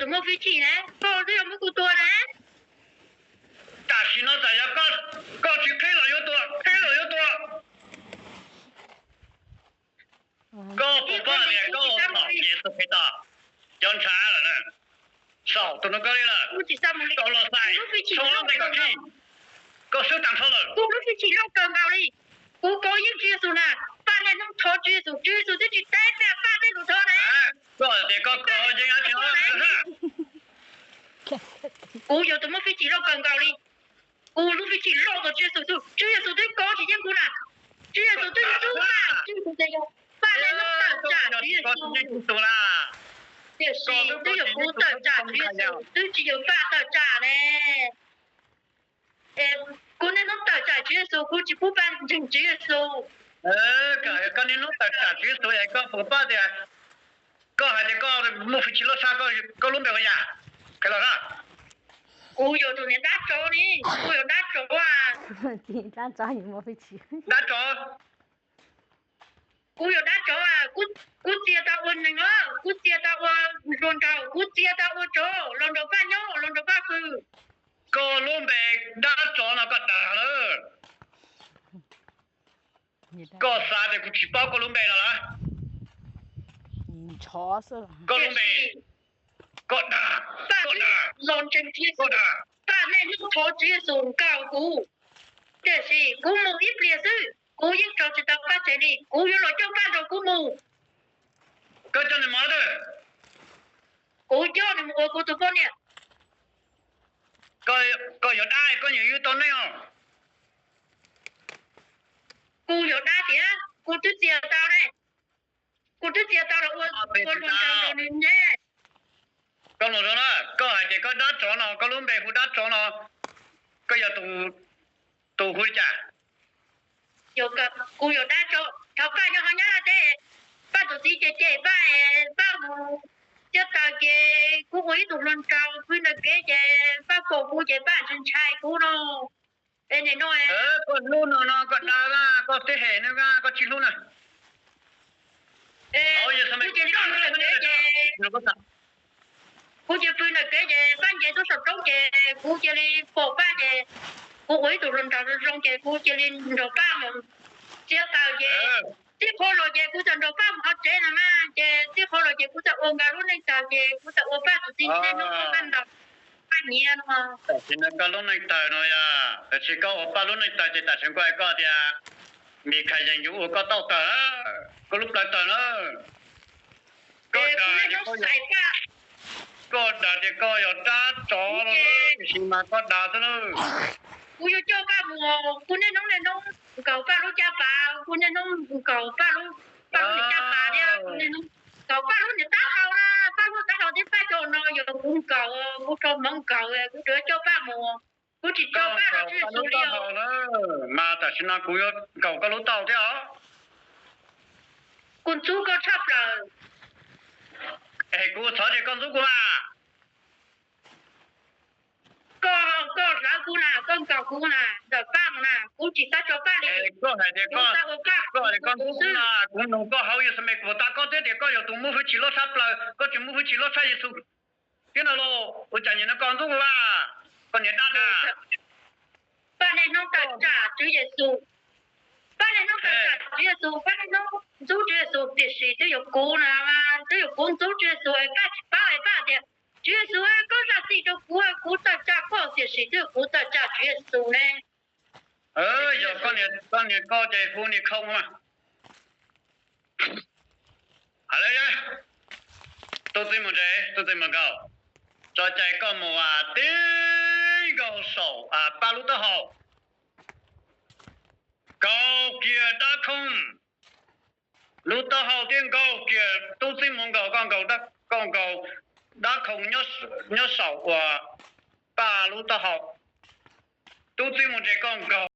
tus muaj fwj chim na, koj twb yuav muab kuv tua na. Tam sim no txawm yog koj tsis qhib los yuav tua, qhib los yuav tua. Koj puas paub tias koj ua txhaum Yexus Khetos cov ntshav lawm na? Xaum tus no koj li lawm, koj los xais tshoob lub npe kom khib, koj swb tag nrho lawm. Kuv lub fwj chim loj kawg nkaus li, kuv kov yeej Tswv Yexus na, Paj Niaj Hnub thov Tswv Yexus, Tswv Yexus twb tsis teb tias Paj tej lus thov na. Koj tias koj kov yeej dab tsi os? Kuv yog tus muaj fwj chim loj kawg nkaus li, kuv lub fwj chim loj tus Tswv Yexus, Tswv Yexus twb kov tsis yeej kuv na, Tswv Yexus twb ntxub na, Tswv Yexus tias yog Paj Niaj Hnub tawm tsam Tswv Yexus. Tiam sis twb yog kuv tawm tsam Tswv Yexus, twb tsis yog Paj tawm tsam ne. Kuv niaj hnub tawm tsam Tswv Yexus, kuv tsis pub Paj ntseeg Tswv Yexus. Koj niaj hnub tawm tsam Tswv Yexus es koj puas paub tias koj hais tias koj muaj fwj chim loj tshaj, koj lub npe ua yam, qhia los na. Kuv yog tus niag dab tsov ne, kuv yog dab tsov. Dab tsov. Kuv yog dab tsov, kuv txias tau ua neeg os, kuv txias tau ua hluas nraug, kuv txias tau ua tsov los nrog Paj nyob los nrog Paj pw. Koj lub npe dab tsov no koj dag lawm. Koj xav tias kuv tsis paub koj lub npe no los? Koj lub npe, koj dag, koj dag, koj dag. Paj Niaj Hnub thov Tswv Yexus nkaus kuv, tiam sis kuv mus ib pliag xwb kuv yeej tso tsis tau Paj tsev li, kuv yuav los coj Paj nrog kuv mus. Koj coj nws mus twg? Kuv coj nws mus ua kuv tus poj niam. Koj yog dab koj nyiam yug tau neeg os? Kuv yog dab tiag, kuv twb txias tau ne, kuv twb txias tau los ua hluas nraug nrog nws ne. Koj los zoo na, koj hais tias koj dab tsov no, koj lub npe hu dab tsov no, koj yog tus hu li cas? Kuv yog dab tsov, thaum Paj nyob hauv Nyab Laj teb, Paj tus txiv ces cem Paj, Paj mus thiab taws ces kuv ua ib tug hluas nraug pw ntawm kev ces Paj pom kuv ces Paj ntshai ntshai kuv no. Es nim no koj hlub nws no koj dag, koj twb hem nws, koj tsis hlub na. Kuv cia li pw ntawm kev ces, kuv cia li pw ntawm kev ces Paj nce tuaj saum roob ces kuv cia li pom Paj ces kuv ua ib tug hluas nraug zoo ces kuv cia li nrog Paj mus thiab taws ces tib qho los ces kuv txawm nrog Paj mus hauv tsev no na, ces tib qho los ces kuv txawm ua nkawd lub neej tawg ces kuv txawm ua Paj tus txiv niaj hnub ua Paj ntaus Paj nyiav no. Tam sim no koj lub neej tawg no yog, tam sim koj ua Paj lub neej tawg ces tam sim kuv hais koj tias Mis Khais Yees yuav ua koj tauj tawg, koj lub plawv tawg na. Koj dag, koj dag tias koj yog dab tsov no, tiam sis mas koj dag xwb na. Kuv yuav coj Paj mus, kuv niaj hnub niaj hnub nkaus Paj lub caj pas, kuv niaj hnub nkaus Paj lub, Paj lub niag caj pas thiab, kuv niaj hnub nkaus Paj lub niag taub hau na, Paj lub taub hau thiab Paj cov no yog kuv nkaus, kuv rau hmoov nkaus, kuv tsuas coj Paj mus, kuv tsis tso Paj rau Tswv Yexus li os. Mas tam sim no kuv yuav nkaus koj lub taub hau thiab os. Kuv ntxub koj tshaj plaws. Es kuv thov tias koj ntxub kuv mas. Koj, koj hlawv kuv na, koj nkaus kuv na, ntawm Paj mus na, kuv tsis xav tso Paj li. Koj hais tias koj, koj hais tias koj ntxub kuv na, kuv nug koj hauv Yexus me kuv tas koj twb tias koj yog tus muaj hwj chim loj tshaj plaws, koj tsis muaj hwj chim loj tshaj Yexus thiab no los ua cas nim no koj ntxub kuv a, koj niag dab dag. Paj niaj hnub tawm tsam Tswv Yexus, Paj niaj hnub tawm tsam Tswv Yexus, Paj niaj hnub ntxub Tswv Yexus, tiam sis twb yog kuv na, twb yog kuv ntxub Tswv Yexus es Paj tsis paub es Paj tias Tswv Yexus, koj zam txim rau kuv, kuv tawm tsam koj, tiam sis twb yog kuv tawm tsam Tswv Yexus ne. Yog koj niag koj ces hu niag khoo mas. Hais le, tub txib mus tsev, tub txib mus nkaum, tso cai koj mus tib nkaus saum Paj lub taub hau, nkaus kiag dab khoom lub taub hau thiab nkaus kiag, tub txib mus nkaus, koj nkaus, koj nkaus dab khoom nyob saum uas Paj lub taub hau, tub txib mus tsev koj nkaus